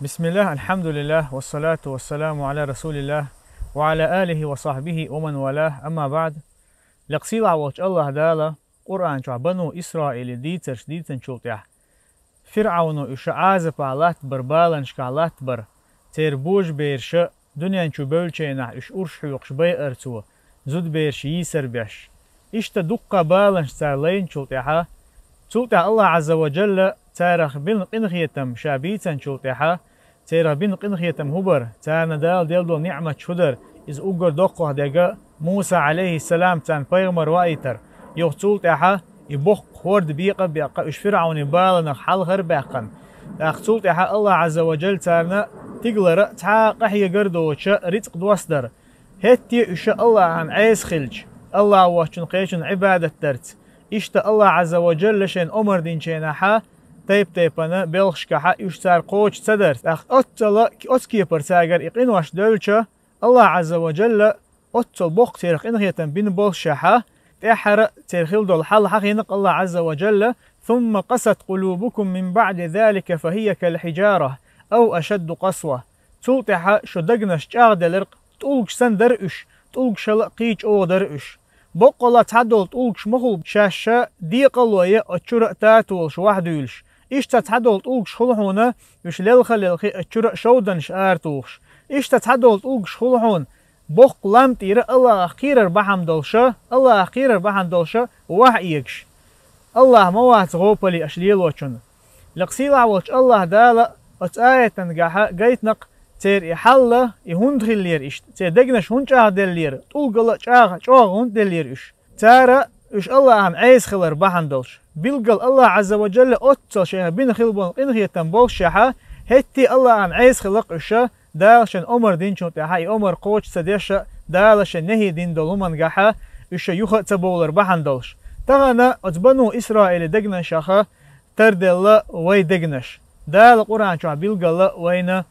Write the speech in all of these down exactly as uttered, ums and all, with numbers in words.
بسم الله، الحمد لله، والصلاة والسلام على رسول الله، وعلى آله وصحبه ومن والاه، أما بعد. Лекха сийлахь волчу АллахӀ Дала Къуръан чохь Бану Исраиле дийцарш дийцинчул тӀаьхьа, ФирӀавно уьш Ӏазапехь латтабар, баланашкахь латтабар, церан божабераш дуьнен чу бевллачу хенахь уьш урс хьоькхуш байарца, зудабераш йийсар беш. Иштта дуккха баланаш цара лайначул тӀаьхьа, цул тӀаьхьа АллахӀ Ӏазза ва Джалла царах бина къинхетам ша бийцинчул тӀаьхьа, церах бина къинхетам хӀун бара, царна Дала делла долу ниӀматаш хӀун дара, иза уггар доккхах дерг Муса, Ӏалайхиссалам, царна пайхамар ваийтар. Юха цул тӀаьхьа и боккха хӀорд бекъа а беккха, уьш ФирӀавнан баланах хьалхара а баьккхина. ТӀаккха цул тӀаьхьа АллахӀ Ӏазза ва Джалла царна тигалара цхьа а къахьегар доцуш рицкъ доссадар. ХӀетте а уьш АллахӀан Ӏеса хилча, АллахӀ воцчунна кхечунна Ӏибадат дарца. Иштта АллахӀ Ӏазза ва Джалла шайна омра динчу хенахь, тайп-тайпана белхашкахь уьш цара кхочуш ца дарца. ТӀаккха оццул, оцу кепара цаьргара и къинош девлча, АллахӀ Ӏазза ва Джалла оццул боккха церах къинхетам бина боллушехь, тӀаьххьара церан хилла долу хьал хьахийнакх АллахӀ Ӏазза ва Джалла: «ثم قست قلوبكم من بعد ذلك فهي كالحجارة أو أشد قسوة». Цул тӀаьхьа шун дегнаш чӀагӀделира, тӀулгаш санна дара уьш, тӀулгашал а кхин чӀогӀа дара уьш. Боккъала цхьадолу тӀулгаш ма хуьлу шаьш декъало я оцу чуьра а татолуш ваьхьа дуьйлуш. Иштта цхьадолу тӀулгаш хуьлу хьуна, уьш лелха а лелхий оцу чуьра а шовданаш аратухуш. Иштта цхьадолу тӀулгаш хуьлу хьуна, боккха лам тӀера АллахӀах кхерар бахьана долуша, АллахӀах кхерар бахьана долуша ваьхьа эгаш. АллахӀ ма вац гӀопале аша лелочунна. Лекха сийлахь волчу АллахӀ Дала оцу аятангахь гайтинакх церан и хьал, и хӀунда хиллера иштта, церан дегнаш хӀунда чӀагӀделлера, тӀулгал а чӀагӀ-, чӀогӀа хӀунда деллера уьш. Цара уьш АллахӀан Ӏеса хилар бахьана долуш. Билггал АллахӀ Ӏазза ва Джалла оццул шайх бина хилла болу къинхетам боллушехь, хӀетте а АллахӀан Ӏеса хилла-кх уьш, Дала шайна омра динчул тӀаьхьа и омра кхочуш ца деш, Дала шайна нахӀий дина долу хӀумангахь уьш юха а ца бовлар бахьана долуш. Тахана оцу Бану Исраилан дегнашах тарделла вай дегнаш. Дала Къуръан чохь билггал вайна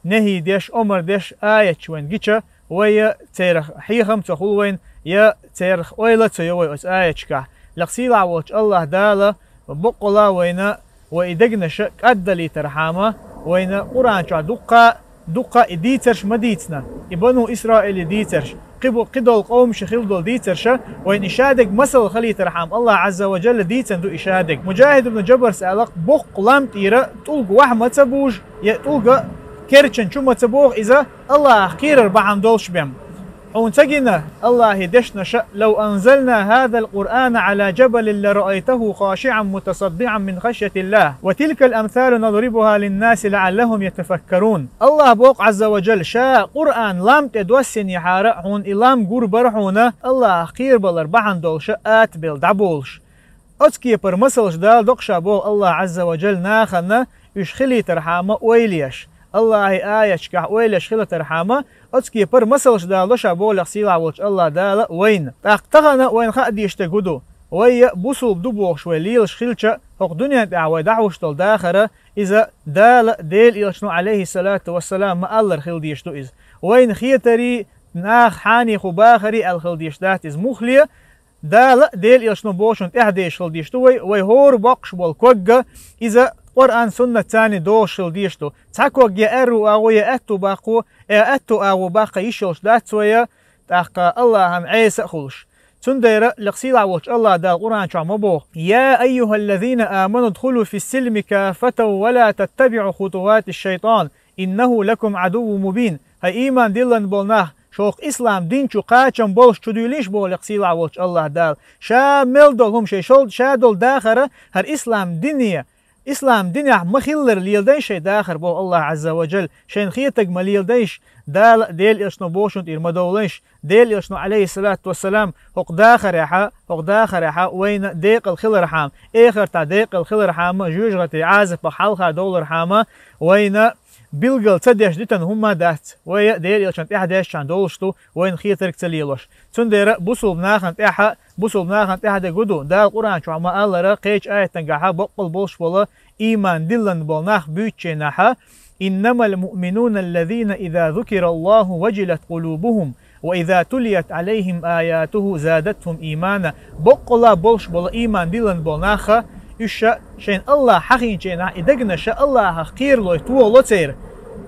нахӀий деш, омра деш аяташ вайна гича, вай церах хьехам а ца хуьлу вайна, я церах ойла а ца йо вай оцу аяташкахь. Лекха сийлахь волчу АллахӀ Дала боккъала вайна, вай и дегнаш кӀаддалийтархьама, вайна Къуръан чохь дуккха, дуккха и дийцарш ма дийцина, и Бану Исраилан дийцарш, кхибу-, кхидолу къомаша хилла долу дийцарша, вайна и шадерг масал хилийтархьама, АллахӀ Ӏазза ва Джалла дийцина ду и шадерг. Муджахид ибн Джабарс аьлла-кх: боккха лам тӀера тӀулг ваьхьа ма ца бужу, я тӀулга керчан чу ма ца боху иза, АллахӀах кхерар бахьана долуш бен. Хьуна ца гина АллахӀан дешнаша: «لو أنزلنا هذا القرآن على جبل لرأيته خاشعا متصدعا من خشية الله وتلك الأمثال نضربها للناس لعلهم يتفكرون». АллахӀ боху Ӏазза ва Джалла: ша Къуръан лам тӀе доссинехьара, хьуна и лам гур бара хьуна, АллахӀах кхерабалар бахьана долуша атабелла дӀаболуш. Оцу кепара масалш Дала доккхуш боху АллахӀ Ӏазза ва Джалла нахана, уьш хилийтархьама ойла еш. АллахӀан аяташкахь ойла еш хилийтархьама, оцу кепара масалш Дала доккхуш боху Лекха сийлахь волчу АллахӀ Дала вайна. ТӀаккха тахана вайна хаа дезаш дерг хӀун ду? Вай бусулба ду бохуш вай лелаш хилча, хӀокху дуьнен тӀехь вай дӀахьуш долу дахар, иза Дала, Делан Элчано, Ӏалайхиссалату вассалам, ма-аллара хила дезаш ду иза. Вайна хетарий, наха хьанехо бахарий аьлла хила дезаш дац иза. Муххале, Дала а, Делан Элчано бохучунна тӀаьхьа дезаш хила дезаш ду вай, вай хӀора боккхуш болу ког а, иза Къуръан, суннат царний догӀуш хила дезаш ду. Цхьа ког я аьрру агӀо, я аьтту баккхо, я аьтту агӀо баккха йиш йолуш дац вай, тӀаккха АллахӀан Ӏеса а хуьлуш. Цундела Лекха сийлахь волчу АллахӀ Дала Къуръан чохь ма боху: «يا أيها الذين آمنوا ادخلوا في السلم كافة ولا تتبعوا خطوات الشيطان إنه لكم عدو مبين». ХӀай, ийман диллина болу нах, шух ислам дин чу кхачам болуш чу дуьйлийша боху Лекха сийлахь волчу АллахӀ Дала. Ша мел долу хӀума, шайн шол ша долу дахар, хӀара ислам дине, ислам динехь ма-хиллара леладайша шайн дахар боху АллахӀ Ӏазза ва Джалла, шайна хетарг ма леладайша, Дала а, Делан Элчано бохучунна тӀера ма довлайша, Делан Элчано, Ӏалайхиссалату вассалам, хӀокху дахарехь, хӀокху дахарехь вайна декъала хилархьама, эхартахь декъала хилархьама, жоьжахатин Ӏазапах хьалха довлархьама, вайна билггал ца деш дитина хӀума дац. Вай а Делан Элчанна тӀаьхьа дешчхьана долуш ду, вайна хетарг ца лелош. Цундела бусулба нахана тӀаьхьа, бусулба нахана тӀаьхьа дерг хӀун ду? Дала Къуръан чохь ма-аллара, кхечу аятангахь боккъал болуш болу, ийман диллина болу нах буьйцучу хенахь: «إنما المؤمنون الذين إذا ذكر الله وجلت قلوبهم وإذا تليت عليهم آياته زادتهم إيمانا». Боккъала болуш болу ийман диллина болу нах, Уьш шайна Аллахь хьахийначу хенахь, и дегнаш Аллахьах кхералой толо церан.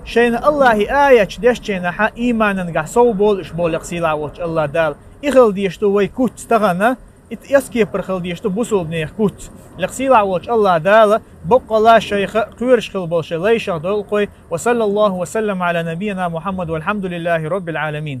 Шайна Аллахьан аяташ дешначу хенахь, ийманан гахь сов болуш болу лекха сийлахь волчу Аллахь Дала. И хила дезаш ду вай куц тахана, и эскепар хила дезаш ду бусулбанех куц. Лекха сийлахь волчу Аллахь Дала боккъала шайх кхоьруш хила болу шайн лайшах долу кхой. Ва саллаллаху ва саллам ала набийина Мухаммад, валхьамдулиллахи роббил аламин.